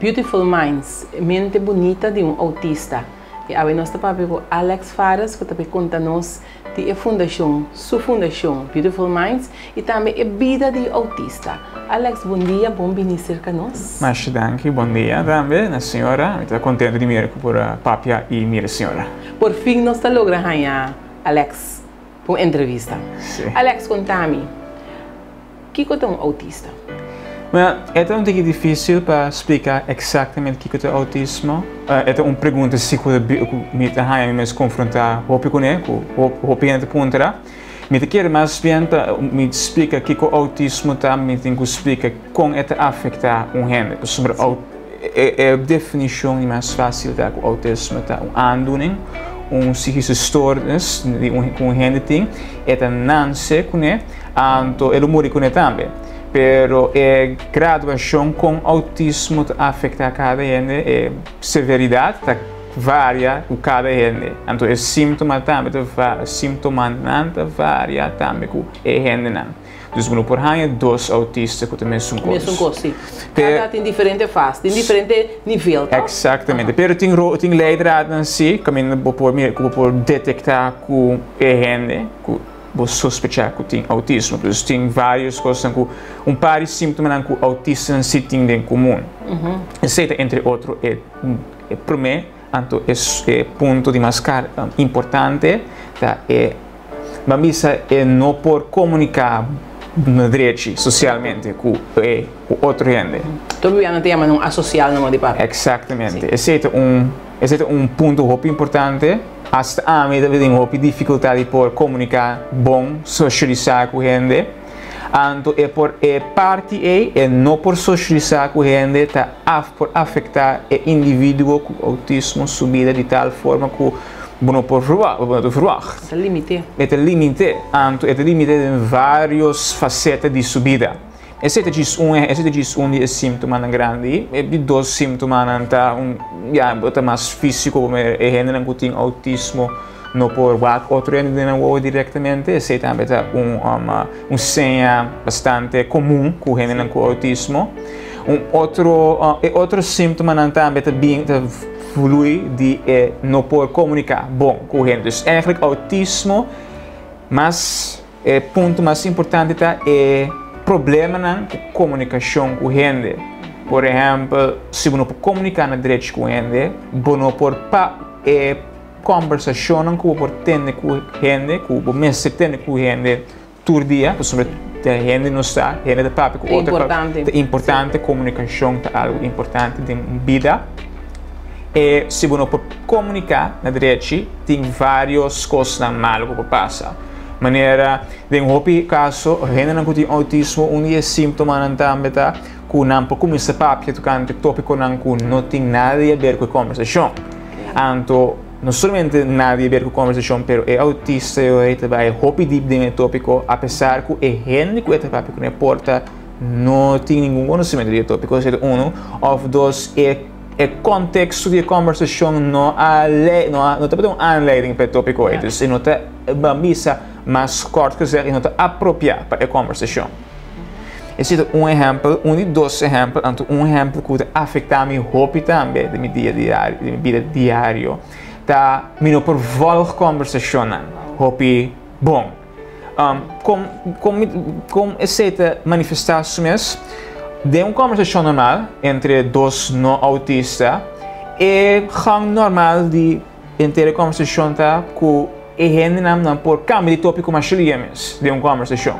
Beautiful Minds, Mente Bunita di un Autista. I awe nos ta papia ku Alex Fares ku ta bai konta nos di e fundashon, su fundashon Beautiful Minds i tambe e bida di autista. Alex, bon dia, bon bini serka nos. Masha danki, bon dia tambe na señora. Mi ta kontento di mira ku por papia i mira señora. Por fin nos ta logra haña Alex pa un entrevista. Sí. Alex, konta mi, Kiko ta un autista? Bueno, e ta un tiki difícil pa splika eksaktamente kiko ta outismo. E ta un pregunta si ku mi ta haña mi mes konfrontá hopi kuné, ku hopi hende ta puntra. Mi ta kere mas bien pa mi splika kiko outismo ta, mi tin ku splika kon e ta afektá un hende. Pasobra e definishon di mas fásil ta ku outismo ta un aandoening, un psíkische stoornis ku un hende tin, e ta nanse kuné. Anto e lo muri kuné tambe. Pero e graduashon kon outismo ta afektá kada hende, e severidat ta varia ku kada hende. Anto e símtoma tambe ta va, símtomanan ta varia tambe ku e hendenan. Dus bo no por haña dos outista ku ta mesun kos. Mesun kos, si. Kada tin diferente fase, tin diferente nivel, to? Eksaktamente. Pero tin ro, tin leidraadnan si kaminda bo por mira ku bo por detektá ku e hende ku. Bo sospecha ku tin outismo. Dus tin varios kosnan ku un par di símptomanan ku outistanan si tin den komun. Esei ta entre otro e e promé anto e e punto di mas kar importante ta e ban bisa e no por komuniká na drechi sosialmente ku e ku otro hende. Tur bia nan ta yama nan asosial nan di papia. Eksaktamente. Esei ta un Esei ta un punto hopi importante. Asta ami ta tin hopi difikultat di por komuniká bon, sosialisá ku hende. Anto e por e parti ei, e no por sosialisá ku hende ta af por afektá e individuo ku outismo su bida di tal forma ku bo no por verwagt, bo no ta verwagt. E ta limit'é. E ta limit'é. Anto e ta limit'é den vários faseta di su bida. Esei ta djis un, esei ta djis un di e símtomanan grandi. E di dos símtomanan ta un, ya, bo ta mas físiko, bo mira e hendenan ku tin outismo no por wak otro hende den nan wowo direktamente. Esei tambe ta un, un seña bastante komun ku hendenan ku outismo. Un otro, e otro símtomanan tambe ta bin, ta flui di e no por komuniká bon ku hende. Dus eigentlik outismo mas. E punto mas importante ta e problemanan ku komunikashon ku hende. Por ehèmpel, si bo no por komuniká na drechi ku hende, bo no por pa e kòmbersashonnan ku bo por tene ku hende, ku bo mester tene ku hende tur dia, pasobra ta hende nos ta, hende ta papia ku otro. Ta importante, komunikashon ta algu importante den un bida. E si bo no por komuniká na drechi, tin vários kosnan malu ku por pasa. Manera den hopi kaso, hendenan ku tin outismo, un di e símptomanan tambe ta ku nan por kuminsá papia tokante tópikonan ku no tin nada di aber ku e kòmbersashon. Anto, no solamente nada di aber ku e kòmbersashon, pero e outista ei ta bai hopi dip den e tópiko, apesar ku e hende ku e ta papia kuné por ta no tin ningun konosementu di e tópiko, esei ta unu. Òf dos, e E konteksto di e kòmbersashon no a lei, no a, no tabata un aanleiding pa e tópiko ei. Dus e no ta, ban bisa, mas kòrt gezegd, e no ta apropiá pa e kòmbersashon. Esei ta un ehèmpel, un di dos ehèmpel, anto un ehèmpel ku ta afektá mi hopi tambe den mi dia diario, den mi bida diario, ta mi no por vòlg kòmbersashonnan hopi bon. Kon, kon mi, kon esei ta manifestá su mes? Den un kòmbersashon normal entre dos no outista, e gang normal di henter e kòmbersashon ta ku e hendenan nan por kambia di tópiko masha lia mes den un kòmbersashon.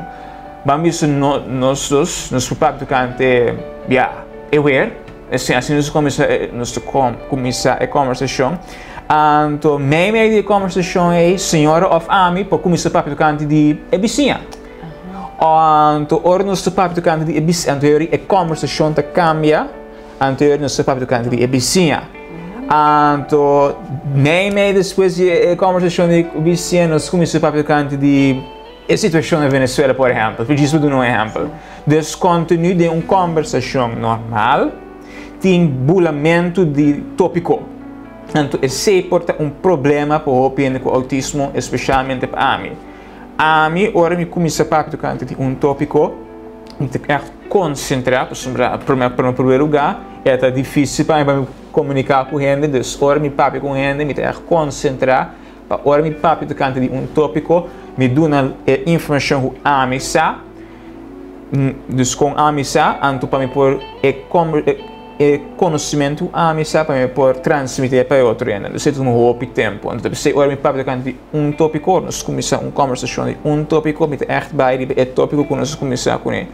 Ban bisa no, nos dos, nos por papia tokante, ya, e wer, asina nos ta kuminsá, nos ta kuminsá e kòmbersashon. Anto meimei di e kòmbersashon ei, señora òf ami por kuminsá papia tokante di e bisiña. Anto ora nos ta papia tokante di e bisiña, anto e kòmbersashon ta kambia, anto e ora nos ta papia tokante di e bisiña. Anto meimei despues di e kòmbersashon di e bisiña nos kuminsá papia tokante di e situashon na Venezuela, por ehèmpel. Djis pa duna un ehèmpel. Dus kontenu den un kòmbersashon normal. Tin bulamentu di tópiko. Anto esei por ta un problema pa hopi hende ku outismo, espesialmente pa ami. Ami, ora mi kuminsá papia tokante di un tópiko, mi ta ègt konsentrá, pasobra promé na promé lugá e ta difísil pa mi pa mi komuniká ku hende, dus ora mi papia ku hende mi ta ègt konsentrá pa ora mi papia tokante di un tópiko mi duna e informashon ku ami sa, dus kon ami sa, anto pa mi por e e konosimentu ku ami sa pa mi por transmití pa e otro hende. Dus e ta tuma hopi tempu. Anto ta p'esei ora mi papia tokante di un tópiko, nos kuminsá un kòmbersashon di un tópiko, mi ta ègt bai riba e tópiko ku nos a kuminsá kuné.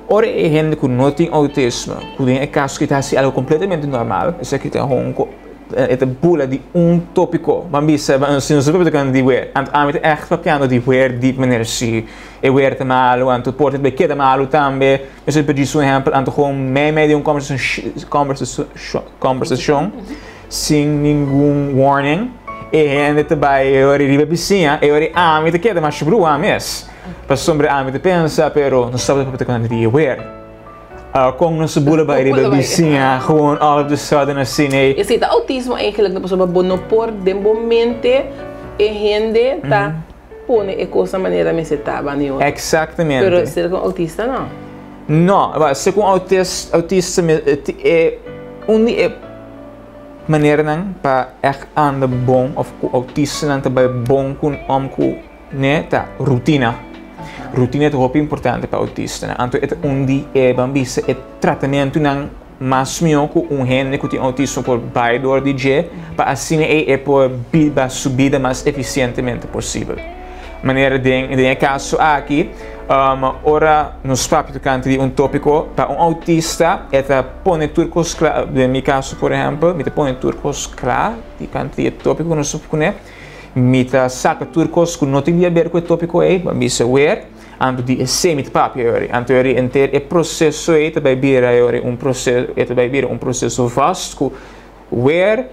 Ora e hende ku no tin outismo, ku den e kaso ki ta hasi algu kompletamente normal, esaki ta honko, e ta bula di un tópiko. Ban bisa, si nos ta papia tokante di wer, anto ami ta ègt papiando di wer di manera si e wer ta malu, anto por ta bai keda malu tambe. Mester pidi su ehempel, anto gewoon mei mei di un conversacion sin ningun warning, e hende ta bai e ora riba bisiña, e ora ami ta keda masha brua mes, pasobra ami ta pensa, pero nos tabata papia tocante di e weer. Con nos a bula bai riba bisiña gewoon all of the sudden asina ei. Esei ta autismo eigenlijk, pasobra bo no por den bo mente e hende ta. Pone e kos na manera mester ta, banda i otro. Exactamente. Pero ser ku un autista no. No, ba ser ku un autista e un di e maneranan pa ègt anda bon òf ku autistanan ta bai bon ku un òm ku ne ta rutina. Rutina ta hopi importante pa autistanan. Anto e ta un di e ban bisa e tratamentunan Mas mihó ku un hende ku tin outismo por bai dor di dje pa asina ei e por biba su bida mas efisientemente posibel. Manera den den e kaso aki, ora nos papia tokante di un tópiko, pa un outista e ta pone tur kos kla, den mi kaso por ehèmpel, mi ta pone tur kos kla tokante di e tópiko ku nos ta pone, mi ta saka tur kos ku no tin di aber ku e tópiko ei, mi bisa wer. Anto di esei mi ta papia yori. Anto yori henter e proseso ei ta bai bira yori un proseso, e ta bai bira un proseso vast ku weer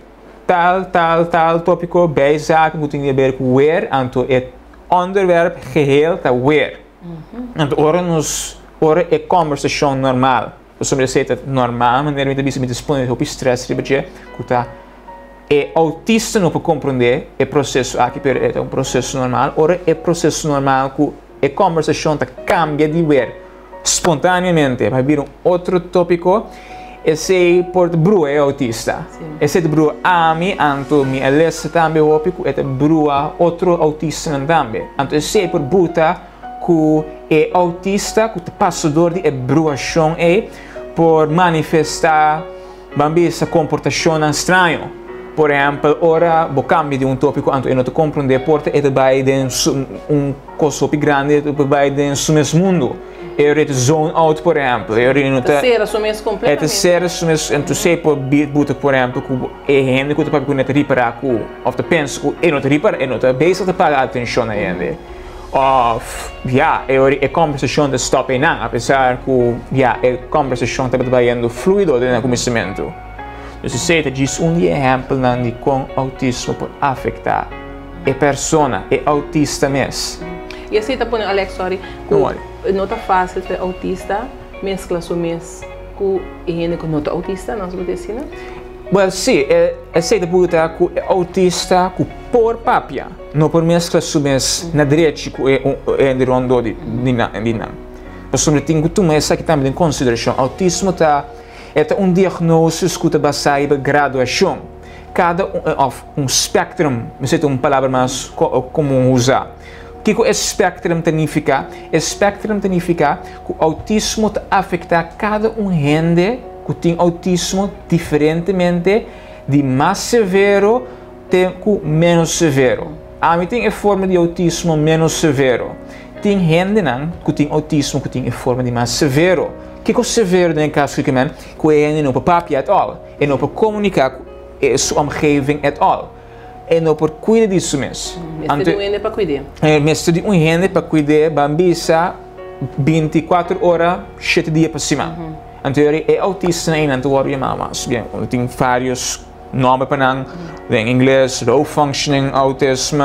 tal, tal, tal topiko bijzaken ku tin di haber ku weer, anto e onderwerp geheel ta weer. Anto ora nos, ora e kombersashon normal, pasobra esei ta normal manera mi ta bisa mi ta spone hopi stress riba dje ku ta E autista no por komprondé e proseso aki, pero e ta un proseso normal. Ora e proseso normal ku e kòmbersashon ta kambia di wer spontaneamente pa bira un otro tópiko, esei por ta brua e autista. Esei ta brua ami, anto mi a lesa tambe hopi ku e ta brua otro autistanan tambe. Anto esei por buta ku e autista ku ta pasa dor di e bruashon ei por manifestá. Ban bisa komportashonnan straño. Por ehèmpel, ora bo kambia di un tópiko anto e no ta komprondé, por ta e ta bai den su un kos hopi grandi, e ta bai den su mes mundu. E ora e ta zone out, por ehèmpel. E ora e no ta. Ta sera su mes kompletamente. E ta sera su mes, entonces e por buta, por ehèmpel, ku e hende ku ta papia kuné ta ripará ku, òf ta pensa ku e no ta ripará, e no ta bezig ta paga atenshon na hende. Of, ya, e ora e kombersashon ta stòp einan, apesar ku, ya, e kombersashon tabata bayendo fluido den e kuminsamentu. Dus esei ta djis un di e ehèmpelnan di kon outismo por afektá e persona, e outista mes. I esei ta pone, Alex, sorry, ku no ta fásil pa e outista meskla su mes ku e hende ku no ta outista, nos bo ta asina? Wèl, sí, esei ta buta ku e outista ku por papia. No por meskla su mes na drechi ku e hende rondó di nan. Pasobra tin ku tuma esaki tambe den konsiderashon. Outismo ta e ta un diagnosis ku ta basá riba graduashon. Kada un òf un spèktrum, mester ta un palabra mas komun usá. Kiko e spèktrum ta nifiká? E spèktrum ta nifiká ku outismo ta afektá kada un hende ku tin outismo diferentemente di mas severo Te ku ménos severo. Ami tin e forma di outismo ménos severo. Tin hendenan ku tin outismo ku tin e forma di mas severo. Kiko severo den e kaso aki men? Ku e hende no por papia at all. E no por komuniká ku su omgeving at all. E no por kuida di su mes. Mester di un hende pa kuid'é. Mester di un hende pa kuid'é, ban bisa 24 ora, shete dia pa siman. Anto e autistanan einan ta wòrdu yamá mas bien. Tin vários. Nòmber pa nan den ingles, low functioning autism,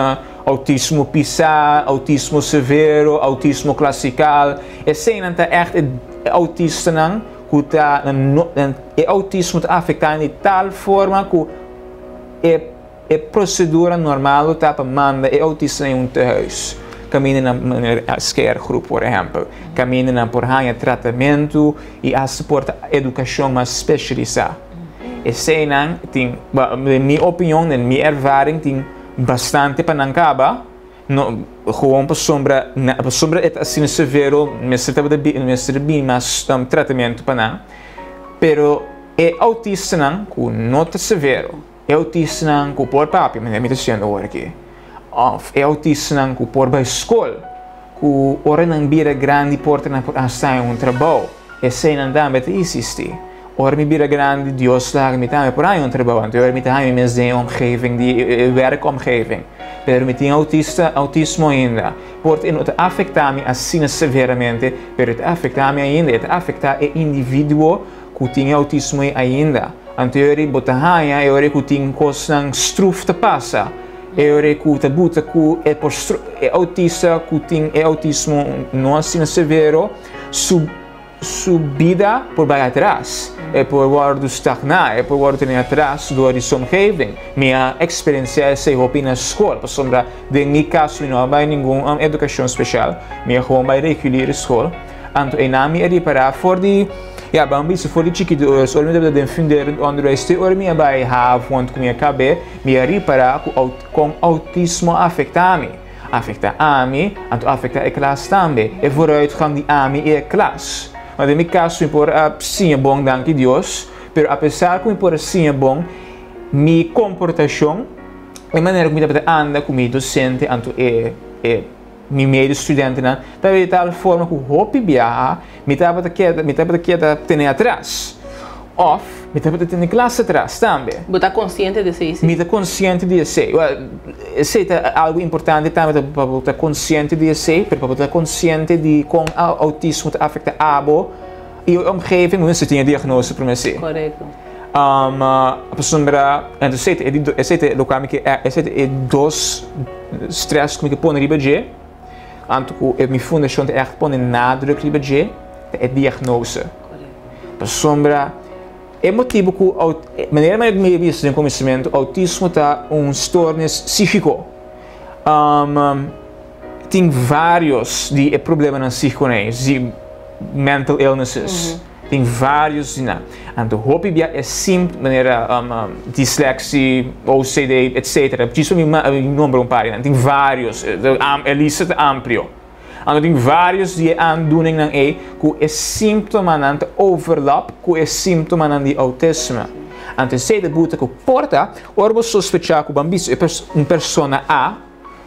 autismo pisá, autismo severo, autismo klasikal. Eseinan ta ègt e autistanan ku ta nan e autismo ta afektá nan di tal forma ku e e prosedura normal lo ta pa manda e autistanan in un tehuis. Kaminda nan manera SKR-groep por ehèmpel, kaminda nan por haña tratamentu i hasta por ta edukashon mas spesialisá. Eseinan tin, den mi opinion, den mi ervaring tin bastante pa nan kaba, no gewoon pasobra pasobra e ta asina severo mester tabata mester bini mas tratamentu pa nan, pero e autistanan ku no ta severo, e autistanan ku por papia manera mi ta siendo awor aki, òf e autistanan ku por bai skol, ku ora nan bira grandi por ta nan por hasta haña un trabou, eseinan tambe ta isistí. Ora mi bira grandi, Dios laga mi tambe por haña un trabou, anto ora mi ta haña mi mes den e omgeving di e werkomgeving. Pero mi tin autista, autismo ainda. Por ta e no ta afektá mi asina severamente, pero e ta afektá mi ainda, e ta afektá e individuo ku tin e autismo ei ainda. Anto e ora ei bo ta haña e ora ei ku tin kosnan struf ta pasa, e ora ei ku ta buta ku e por e autista ku tin e autismo no asina severo su su bida por bai atras, e por wòrdu stagná, e por wòrdu tene atras dor di su omgeving. Mi a eksperensiá esei hopi na skol, pasobra den mi kaso mi no a bai ningun edukashon speshal, mi a gewoon bai regulier skol. Anto einan mi a ripará for di, ya, ban bisa for di chikitu, ora mi tabata den funderend onderwijs te ora mi a bai havo anto ku mi a kab'é, mi a ripará ku kon outismo a afektá mi. Afektá ami, anto afektá e klas tambe. E vooruitgang di ami i e klas. Ma den mi kaso mi por a siña bon, danki Dios, pero apesar ku mi por a siña bon, mi komportashon, e manera ku mi tabata anda ku mi dosente anto e e mi medestudentenan tabata di tal forma ku hopi biaha mi tabata keda mi tabata keda tene atras òf mi tabata tene klas atras tambe. Bo ta konsiente di esei si? Mi ta konsiente di esei. Wèl, esei ta algu importante tambe ta pa bo ta konsiente di esei, pero pa bo ta konsiente di kon outismo ta afektá abo i e omgeving, bo mester tin e diagnose promé si. Korekto. Pasobra esei ta e esei ta lokual mi ke esei ta e dos stress ku mi ke pone riba dje. Anto ku e mi fundashon ta ègt pone nadruk riba dje ta e diagnose. Pasobra e motibu ku manera mi a bisa den kuminsamentu outismo ta un stornis sígiko. Tin vários di e problemanan sígikonan ei, mental illnesses. Tin varios di nan. Anto hopi bia e simp manera dislexie, OCD, etcetera. Djis pa mi nombra un par di nan. Tin varios. E lista ta amplio. Anto tin varios di e aandoeningnan ei ku e simptomanan ta overlap ku e simptomanan di autisme. Anto esei ta buta ku por ta ora bo sospecha ku ban bisa un persona a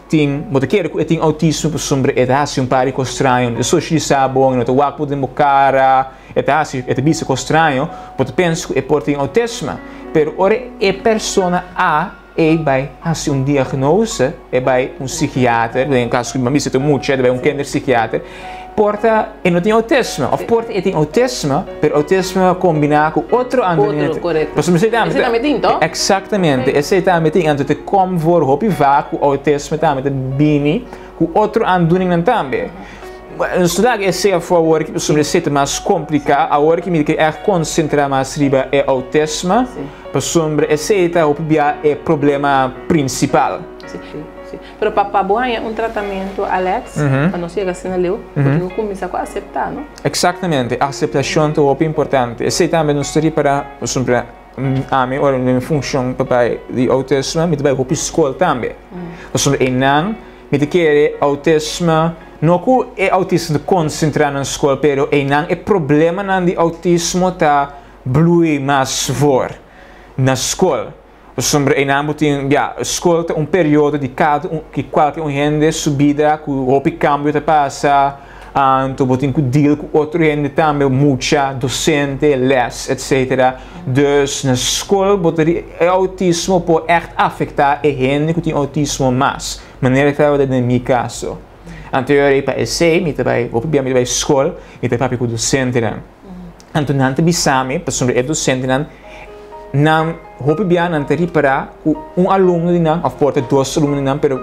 Tin, bo ta kere ku e tin outismo pasobra e ta hasi un par di kos straño, no ta sosialisá bon, e no ta wak bo den bo kara, e ta hasi, e ta bisa kos straño, bo ta pensa ku e por tin outismo. Pero ora e persona a ei bai hasi un diagnose, e bai un psikiater, den e kaso ku mi a bisa ta un mucha, e ta bai un kinderpsikiater, por ta e no tin outismo òf por ta e tin outismo, pero outismo kombiná ku otro aandoening. Otro, korekto. Pasobra esei tambe Esei tambe tin, to? Eksaktamente, esei tambe tin. Anto ta kom voor hopi vaak ku outismo tambe ta bini ku otro aandoeningnan tambe. Nos ta laga esei afó awor aki pasobra esei ta mas kompliká. Awor aki mi ta kere ègt konsentrá mas riba e outismo pasobra esei ta hopi bia e problema prinsipal. Sí, sí. Pero pa pa bo haña un tratamentu, Alex, pa nos yega asina leu, bo tin ku kuminsá ku aseptá, no? Eksaktamente, aseptashon ta hopi importante. Esei tambe nos ta ripará, pasobra ami ora mi den mi funshon pa bai di outisme, mi ta bai hopi skol tambe. Pasobra einan mi ta kere outisme, no ku e outisme ta konsentrá na skol, pero einan e problemanan di outismo ta blui mas for na skol. Pasobra einan bo tin, ya, skol ta un periodo di kada un, di kualke un hende su bida ku hopi kambio ta pasa, anto bo tin ku deal ku otro hende tambe, mucha, dosente, les, etcetera. Dus na skol bo ta ri, e outismo por ègt afektá e hende ku tin outismo mas, manera tabata den mi kaso. Anto e ora ei pa esei mi ta bai, hopi bia mi ta bai skol, mi ta papia ku dosentenan. Anto nan ta bisa mi, pasobra e dosentenan, nan hopi bia nan ta ripará ku un alumno di nan, òf por ta dos alumno di nan, pero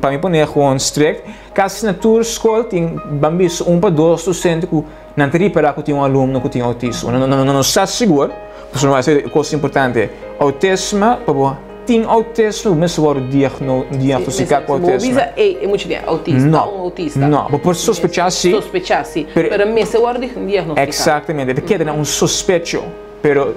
pa mi pone gewoon strikt, kasi na tur skol tin ban bisa un pa dos dosente ku nan ta ripará ku tin un alumno ku tin outismo. Nan no sa sigur, pasobra esei ta e kos importante. Outismo pa bo. tin autismo, mester wòrdu diagnostiká ku autismo. Bo bisa ey e mucha tin autista, No, un autista. no, bo por sospechá si. Sospechá si, Pero pero mester wòrdu diagnostiká. Eksaktamente, ta keda na un sospecho, pero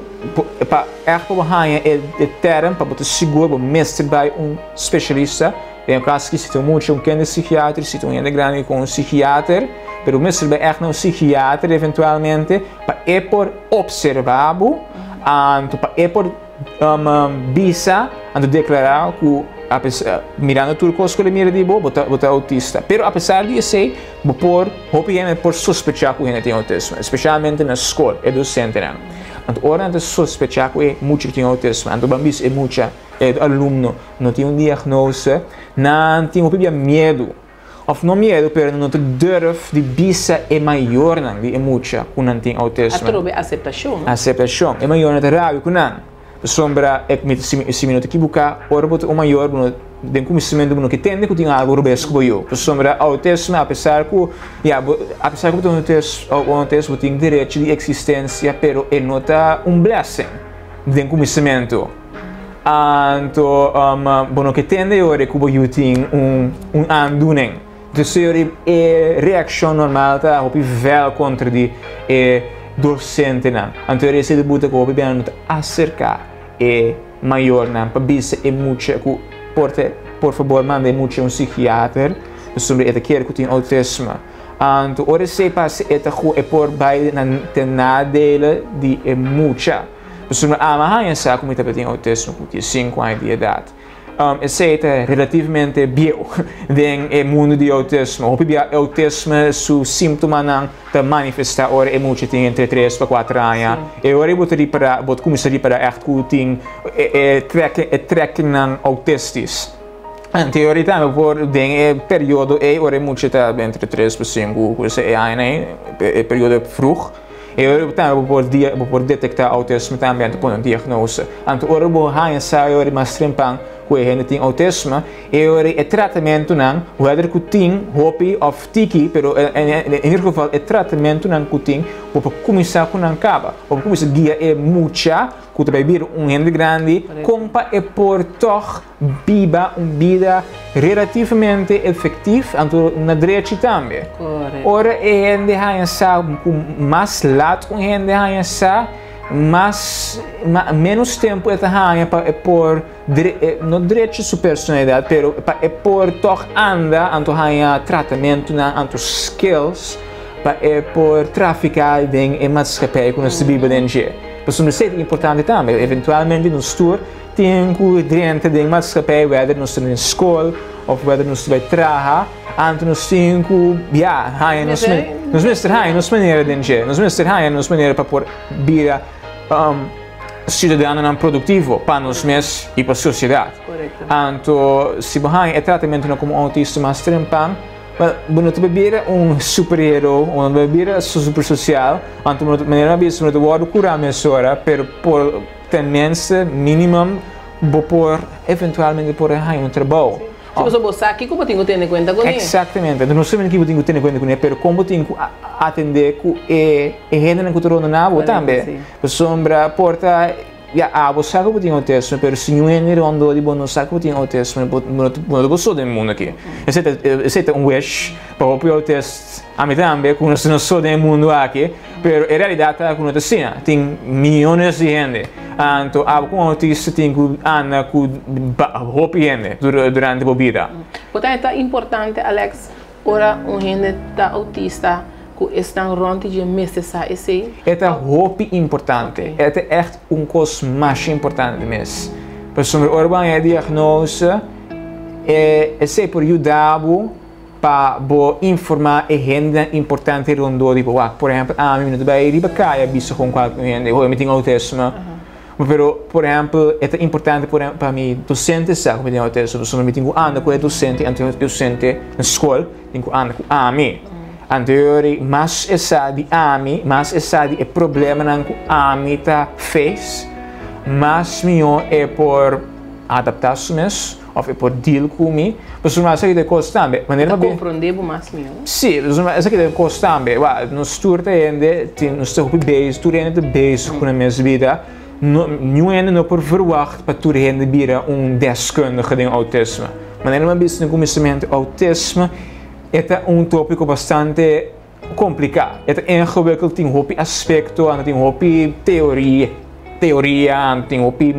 pa ègt pa bo haña e tèrm, pa bo ta sigur, bo mester bai un spesialista. Den e kaso aki si ta un mucha un kinderpsichiater, si ta un hende grandi ku un psichiater, pero bo mester bai ègt na un psichiater eventualmente pa e por opservá bo, anto pa e por bisa, anto deklará ku mirando tur kos ku el a mira di bo, bo ta bo ta autista. Pero apesar di esei, bo por, hopi hende por sospechá ku hende tin outismo, espesialmente na skol, e dosentenan. Anto ora nan ta sospechá ku e mucha tin outismo, anto ban bisa e mucha, e alumno no tin un diagnose, nan tin hopi bia miedu, òf no miedu, pero nan no ta durf di bisa e mayornan di e mucha ku nan tin outismo. Atrobe aseptashon. Aseptashon. E mayornan ta rabia ku nan, pasobra e mi si mi no ta kibuká, ora bo ta un mayor bo no den kuminsamentu bo no ke tende ku tin algu robes ku bo yu, pasobra outismo apesar ku ya bo apesar ku bo ta un outismo bo tin derecho di eksistensia pero e no ta un blessing den kuminsamentu. Anto bo no ke tende e ora ku bo yu tin un aandoening. Dus e ora e reakshon normal ta hopi vel kontra di e dosentenan. Anto e ora esei ta buta ku hopi bia no ta aserká e mayornan pa bisa e mucha ku por ta por fabor manda e mucha un psikiater pasobra e ta kere ku tin outisme. Anto ora esei pasa e ta e por bai na ten nadele di e mucha. Pasobra ami a haña sa ku mi tabatin outismo ku diesinku aña di edat. Esei ta relativamente bieu den e mundu di outismo. Hopi bia outismo su síntomanan ta manifestá ora e mucha tin entre tres pa kuater aña. E ora ei bo ta ripará, bo ta kuminsá ripará ègt ku tin e trekkingnan outistis. Anterior tambe por den e periodo ei ora e mucha ta entre tres pa sinku, ku esei añanan ei, e periodo vroeg. E ora bo tambe bo por dia bo por detektá outisme tambe anto pone un diagnose. Anto ora bo haña sa e ora mas trempan ku e hende tin outisme, e ora e tratamentunan, whether ku tin hopi òf tiki, pero en ieder geval e tratamentunan ku tin, bo por kuminsá ku nan kaba. Bo por kuminsá guia e mucha ku ta bai bira un hende grandi kon pa e por tòg biba un bida relativamente efectief, anto na drechi tambe. Ora e hende haña sa ku mas lat un hende haña sa, mas menos tempu e ta haña pa e por no drecha su personalidad, pero pa e por tòg anda, anto haña tratamentunan, anto skills pa e por trafiká den e maatschappij ku nos ta biba den dje. Pasobra esei ta importante tambe, eventualmente nos tur Tin ku drenta den maatschappij, whether nos ta den skol of whether nos ta bai traha, anto nos tin ku ya haña nos nos mester haña nos manera den dje, nos mester haña nos manera pa por bira siudadanonan produktivo pa nos mes i pa sosiedat. Anto si bo haña e tratamentunan komo un outista mas trempan, bo no ta bai bira un superhero, bo no ta bai bira super sosial, anto bo no ta manera mi a bisa bo no ta wòrdu kurá mesora, pero por. Tenminste minimum bo por eventualmente por haña un trabou. Si pasobra bo sa kiko bo tin ku tene kuenta kuné. Exactamente. No solamente kiko bo tin ku tene kuenta kuné, pero kon bo tin ku atendé ku e hendenan ku ta rondona bo tambe. Pasobra por ta, ya, abo sa ku bo tin outismo, pero si niun hende rondó di bo no sa ku bo tin outismo, bo no ta bo so den e mundu aki. Esei ta, esei ta un wish pa hopi autist, ami tambe, ku nos no so den e mundu aki. Pero e realidat ta ku no ta asina. Tin miyones di hende. Anto abo ku un autista tin ku anda ku hopi hende durante bo bida. Por tanto ta importante Alex ora un hende ta autista ku esnan rònt di dje mester sa esei? E ta hopi importante. E ta ègt un kos masha importante mes. Pasobra ora bo haña e diagnose esei por yuda bo. Pa bo informá e hendenan importante rondó di bo wak. Por ehèmpel, ami mi no ta bai riba kaya bisa kon kualke un hende, Hoi, mi tin outisme. Pero, por ehèmpel, e ta importante por pa mi dosente sa ku mi tin outisme, pasobra mi tin ku anda ku e dosente, anto e dosente na skol tin ku anda ku ami. Anto e ora ei, mas e sa di ami, mas e sa di e problemanan ku ami ta face, mas mihó e por adaptá su mes. Of e por deal ku mi. Pasobra esaki ta e kos tambe. Manera Ta komprondé bo mas mihó. Sí, pasobra esaki ta e kos tambe. Wak, nos tur ta hende, tin, nos ta hopi bezig, tur hende ta bezig ku nan mes bida. No, niun hende no por verwacht pa tur hende bira un deskundige den autisme. Manera mi a bisa na kuminsamentu, autisme e ta un tópiko bastante kompliká. E ta ingewikkeld, tin hopi aspekto, anto tin hopi teoria, teoria, anto tin hopi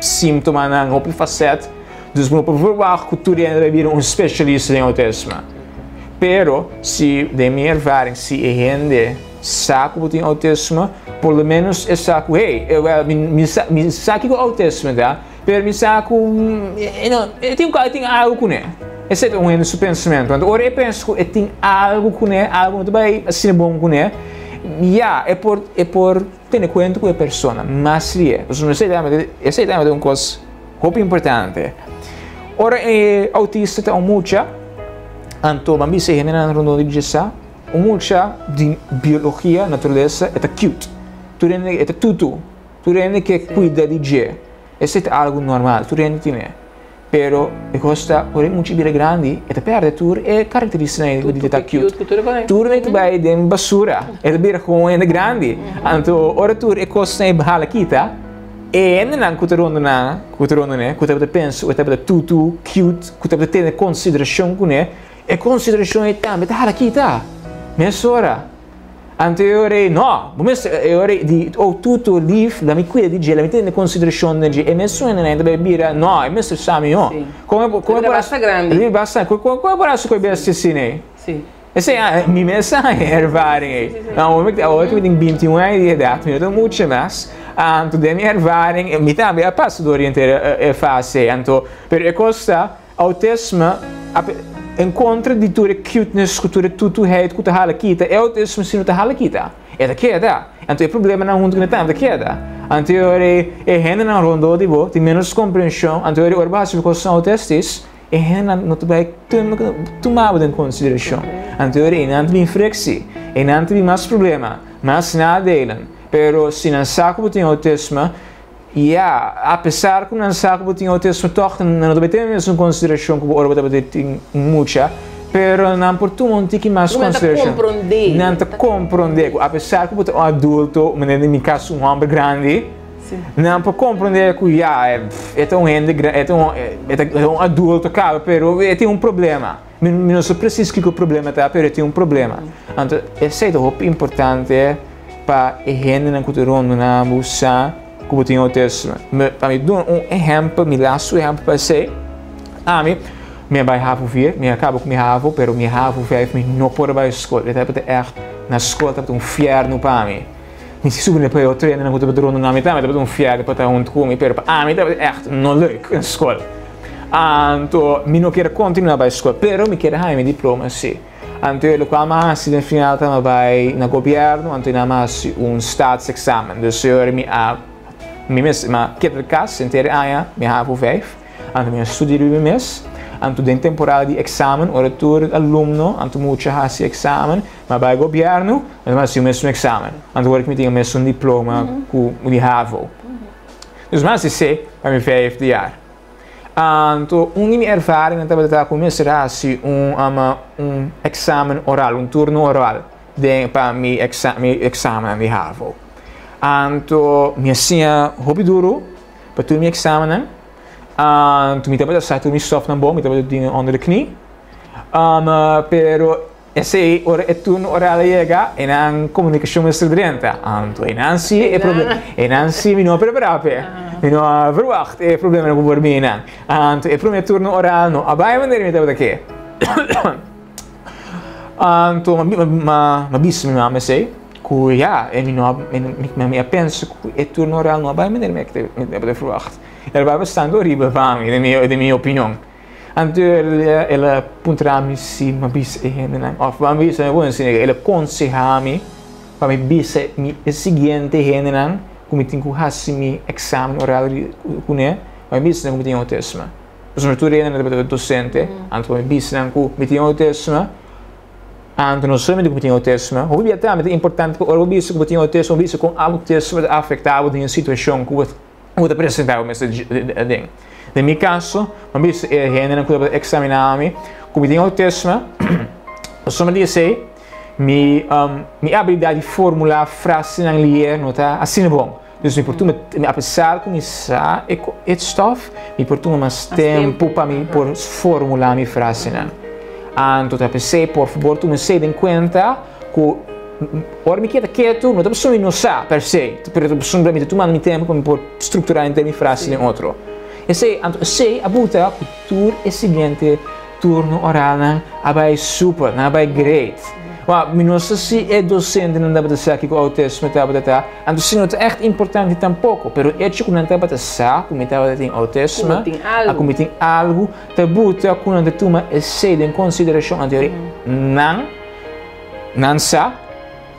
símtomanan, hopi fasèt. Dus bo no por verwacht ku tur hende bai bira un spesialista den autisme. Pero si den mi ervaring si e hende sa ku bo tin autisme, por lo menos e sa ku hey, well, mi, mi sa, mi sa kiko autisme ta, pero mi sa ku you know, e tin e tin algu kuné. Esei ta un hende su pensamentu. Anto ora e pensa ku e tin algu kuné, algu no ta bai asina bon kuné, ya, e por e por tene kuenta ku e persona mas lie. Pasobra esei tambe esei tambe ta un kos hopi importante. Ora e autista ta un mucha, anto ban bisa e hendenan rondon di dje sa, Un mucha di biologia, naturalesa, e ta cute. Tur hende, e ta tutu. Tur hende ke kuida di dje. Esei ta algu normal, tur hende tine. Pero e kos ta, ora e mucha bira grandi, e ta pèrdè tur e karakterístikanan di ta cute. Tur e ta bai den basura. E ta bira komo un hende grandi. Anto ora tur e kosnan e hala kita, e hendenan ku ta rondona, ku ta rondon'é, ku tabata pensa ku e tabata tutu, cute, ku tabata tene konsiderashon kuné, E konsiderashon ei tambe ta hala kita mesora. Anto e ora ei, no, bo mester, e ora ei di, oh, tutu, lief, la mi kuida di dje, la mi tene konsiderashon na dje. E mesun hende nan ta bai bira, no, e mester sa mihó. Sí. Kon e, kon e bira por basta grandi. E bira basta, kon, kon e por hasi ku e bestia asina ei? Sí. Esei a, mi mes a haña ervaring ei. Sí, sí, sí. Awor mi, awor ku mi tin 21 aña di edat, mi no ta mucha mas, anto den mi ervaring, mi tambe a pasa dor henter e fase ei. Anto, pero e kos ta, Autisme, en kontra di tur e cuteness ku tur e tutuheid ku ta hala kita, e autisme si no ta hala kita. E ta keda. Anto e problemanan huntu ku e tambe ta keda. Anto e ora ei e hendenan rondó di bo tin ménos komprenshon, anto e ora ei ora bo hasi kosnan autistis, e hendenan no ta bai tuma bo den konsiderashon. Anto e ora ei nan ta bin friksi, ei nan ta bin mas problema, mas nadelen. Pero si nan sa ku bo tin autisme, Ya, apesar ku nan sa ku bo tin outismo tòg nan no ta bai tene mesun konsiderashon ku bo ora bo tabata tin mucha, pero nan por tuma un tiki mas Nan ta konsiderashon. komprondé. Nan ta komprondé ku apesar ku bo ta un adulto, manera den mi kaso un hòmber grandi, nan por komprondé ku ya, e ta un hende gran, e ta un e ta un adulto kaba, pero e tin un problema. Mi mi no sa presis kiko e problema ta, pero e tin un problema. Anto esei ta hopi importante. Pa e hendenan ku ta rondoná bo sa ku bo tin outisme. Pa mi duna un ehèmpel, mi lastu ehèmpel pa esei, ami, mi a bai havo vier, mi a kaba ku mi havo, pero mi havo vijf mi no por a bai skol. E tabata ègt, na skol tabata un fièrnu pa mi. Mi si supone pa e otro hendenan ku tabata rondoná mi tambe tabata un fièrnu pa ta huntu ku mi, pero pa ami tabata ègt no leuk na skol. Anto mi no kier a kontinuá bai skol, pero mi kier a haña mi diploma si. Anto e lokual mi a hasi den final ta mi a bai na gobièrnu anto nan a hasi un staatsexamen. Dus e ora mi a mi mes mi a keda di kas henter e aña mi havo vijf anto mi a studia riba mi mes. Anto den temporada di examen ora tur alumno anto mucha hasi examen mi a bai gobièrnu anto mi a hasi mes un examen. Anto ora ku mi tin e mesun diploma ku di havo. Dus mi a hasi esei pa mi vijfde jaar. Anto un di mi ervaringnan tabata ta ku mi mester hasi un un eksamen oral, un turno oral den pa mi mi eksamennan di havo. Anto mi a siña hopi duru pa tur mi eksamennan. Anto mi tabata sa tur mi stòfnan bon, mi tabata tin onder de knie. Pero Esei, ora e turno oral a yega, e nan komunikashon mester drenta. Anto e nan si e problema, e nan si mi no a prepará p'e. Mi no a verwagt e problemanan ku por bini nan. Anto e promé turno oral no a bai manera mi tabata ke. Anto m'a bisa mi mama esei, ku ya, e mi no a, mi a pensa ku e turno oral no a bai manera mi tabata verwagt. El a bai bastante horibel pa mi, den mi opinion. Anto el a puntra mi si mi a bisa e hendenan, òf mi a bisa, mi por siña, el a konsehá mi pa mi bisa mi e siguiente hendenan ku mi tin ku hasi mi eksamen oral kuné, pa mi bisa nan ku mi tin outisme. Pasobra tur hendenan tabata dosente, anto pa mi bisa nan ku mi tin outisme, anto no solamente ku mi tin outisme, hopi bia tambe ta importante pa ora bo bisa ku bo tin outisme, bo bisa kon outisme ta afektá bo den e situashon ku bo. Bo ta presentá bo mes aden. Den mi kaso, mi a bisa e hendenan ku tabata eksaminá mi ku mi tin outisme. Pasobra di esei, mi mi abilidat di formulá frasenan lier no ta asina bon. Dus mi por tuma, apesar ku mi sa e stof, mi por tuma mas tempu pa mi por formulá mi frasenan. Anto ta p'esei, por fabor tuma esei den kuenta ku ora mi keda ketu no ta pasobra mi no sa per se, pero ta pasobra mi ta tumando mi tempu pa mi por strukturá henter mi frase den otro. Esei, anto esei a buta ku tur e siguiente turno oralnan a bai super, nan a bai great. Wou, mi no sa si e dosentenan tabata sa kiko outisme tabata ta, anto si no ta ègt importante tampoko, pero echo ku nan tabata sa ku mi tabata tin outisme, a ku mi tin algu, ta buta ku nan ta tuma esei den konsiderashon, anto yori nan nan sa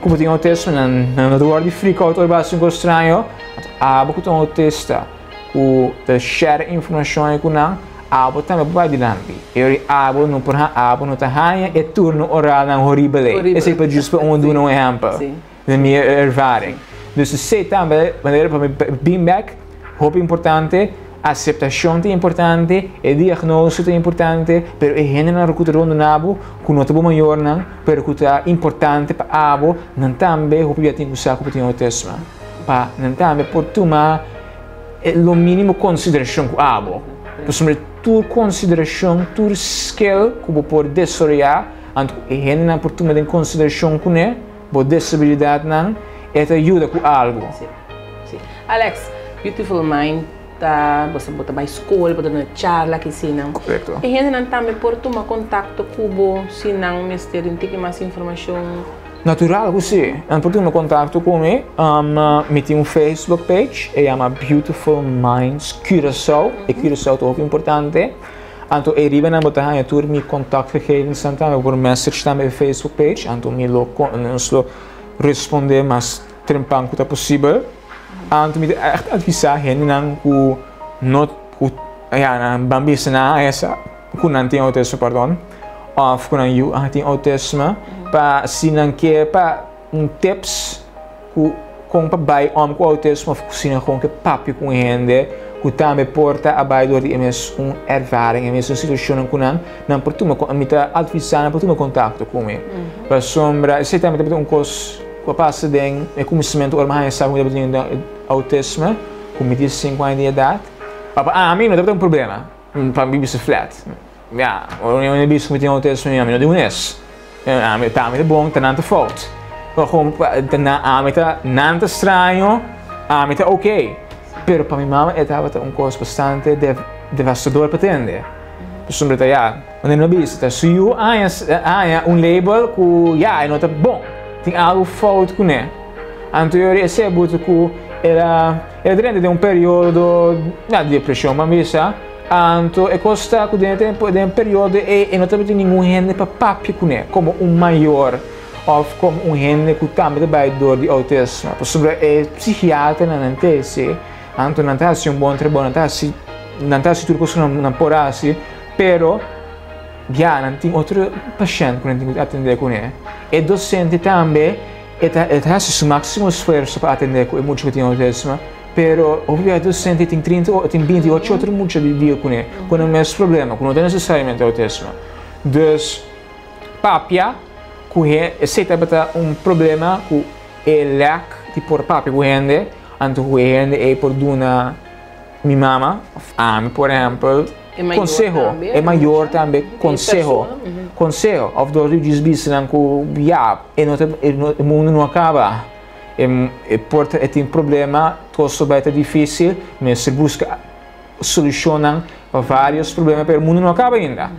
ku bo tin outisme, nan nan no ta wòrdu di freak out ora bo hasi un kos straño, anto abo ku ta un outista ku ta share informashon ei ku nan, abo tambe por bai dilanti. E ora abo no por abo no ta haña e turno oralnan horibel ei. Esei pa djis pa un duna un ehèmpel di mi ervaring. Dus esei tambe manera pa mi bin bèk hopi importante, aseptashon ta importante, e diagnosi ta importante, pero e hendenan ku ta rondona bo ku no ta bo mayornan pero ku ta importante pa abo, nan tambe hopi bia tin ku sa ku bo tin outisme pa nan tambe por tuma lo mínimo konsiderashon ku abo. Pasobra tur konsiderashon, tur skill ku bo por desaroyá, anto ku e hendenan por tuma den konsiderashon kuné, bo desabilidatnan, e ta yuda ku algu. Sí, sí. Alex, Beautiful Mind ta, bo sa bo ta bai skol, bo ta duna charla kisinan. Korekto. E hendenan tambe por tuma kontakto ku bo si nan mester di un tiki mas informashon? Natural ku si. Nan por tuma kontakto ku mi. Mi tin un Facebook page, e yama Beautiful Minds Curaçao. E Curaçao ta hopi importante. Anto ei riba nan bo ta haña tur mi kontaktgegevensnan tambe. Bo por message tambe e Facebook page. Anto mi lo nos lo respondé mas trempan ku ta posibel. Anto mi ta ègt advisá hendenan ku no ku ya nan ban bisa nan a esa ku nan tin outisme pardon òf ku nan yu a tin outisme pa si nan ke pa un tips ku kon pa bai om ku outisme òf si nan kon ke papia ku un hende ku tambe por ta a bai dor di e mes un ervaring e mes un situashonnan ku nan nan por tuma mi ta advisá nan por tuma kontakto ku mi pasobra esei tambe tabata un kos ku a pasa den e kuminsamentu ora mi haña sa ku mi tabata tin outisme ku mi 15 aña di edat pa ami no tabata un problema pa mi bisa flat. Ya, ora un hende bisa ku mi tin outisme, ami no di unes. Ami ta ami ta bon, ta nan ta fout. Pero kon ta nan ami ta nan ta straño, ami ta oké. Pero pa mi mama e tabata un kos bastante devastador pa tende. Pasobra ta ya, manera mi a bisa, ta su yu haña haña un label ku ya e no ta bon, tin algu fout kuné. Anto yori esei a buta ku el a el a drenta den un periodo di depreshon, ban bisa. Anto e kos ta ku den e tempu, den e periodo ei e no tabatin ningun hende pa papia kuné komo un mayor òf komo un hende ku tambe ta bai dor di outisme. Pasobra e psikiaternan nan ta hasi, anto nan ta hasi un bon trabou, nan ta hasi nan ta hasi tur kos ku nan por hasi, pero ya nan tin otro pashènt ku nan tin ku atendé kuné. E dosente tambe e ta e ta hasi su máksimo esfuerso pa atendé ku e mucha ku tin outisme. Pero hopi bia docente tin 30 o tin 28 otro mucha di deal kuné, ku nan mes problema, ku no ta nesesariamente autisme. Dus papia ku he esei tabata un problema ku e lek di por papia ku hende, anto ku e hende ei por duna mi mama of ami por ehempel konseho, e mayor tambe konseho, konseho of dor di djis bisa nan ku ya e no ta e mundu no a kaba. E por ta e tin problema, kos ta bai ta difícil, mester buska solushonnan pa vários problema, pero mundu no a kaba ainda.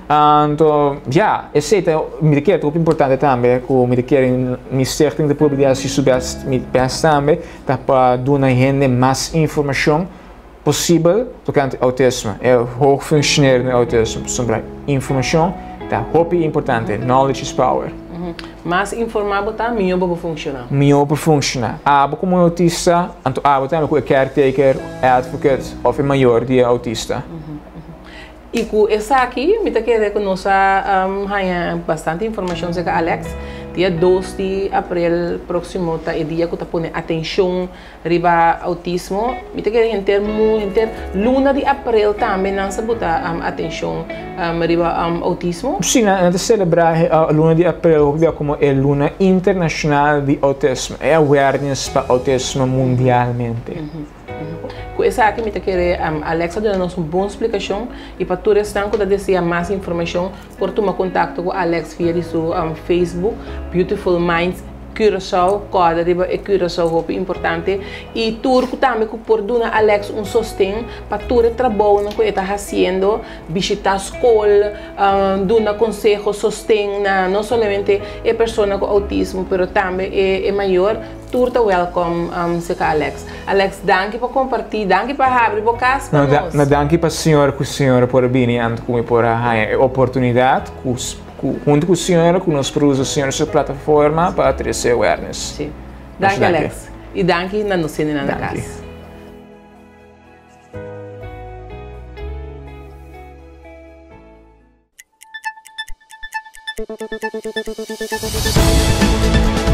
Anto, ya, esei ta, mi ta kere ta hopi importante tambe ku mi ta kere mi stichting ta purba di hasi su bèst, mi bèst tambe, ta pa duna hende mas informashon posibel tokante outisme, e hoogfunctionerende autisme, pasobra informashon ta hopi importante, knowledge is power. Mas informá bo ta, mihó bo por funshoná. Mihó por funshoná. Abo komo un autista, anto abo tambe ku e caretaker, advocate òf e mayor di e autista. I ku esaki mi ta kere ku nos a haña bastante informashon serka Alex. Dia dos di aprel próksimo ta e dia ku ta pone atenshon riba outismo. Mi ta kere henter mu henter luna di aprel tambe nan sa buta atenshon riba outismo. Sí, nan ta selebrá e luna di aprel hopi bia komo e luna internashonal di outismo, e awareness pa outismo mundialmente. Ku esaki mi ta kere Alex a duna nos un bon splikashon i pa tur esnan ku ta desea mas informashon por tuma kontakto ku Alex via di su Facebook Beautiful Minds Curaçao, kòrda riba e Curaçao hopi importante i tur ku tambe ku por duna Alex un sosten pa tur e trabounan ku e ta hasiendo, bishita skol, duna konseho, sosten na no solamente e persona ku outismo pero tambe e mayor. Tur ta welkom seca Alex. Alex danki pa comparti, danki pa habri bo cas pa nos. No danki pa señor cu señora por a bini anto cu mi por a haña e oportunidad cu hunto cu señora cu nos por usa señora su plataforma pa trece awareness. Si. Danki Alex. Y danki na nos hendenan na cas. Danki.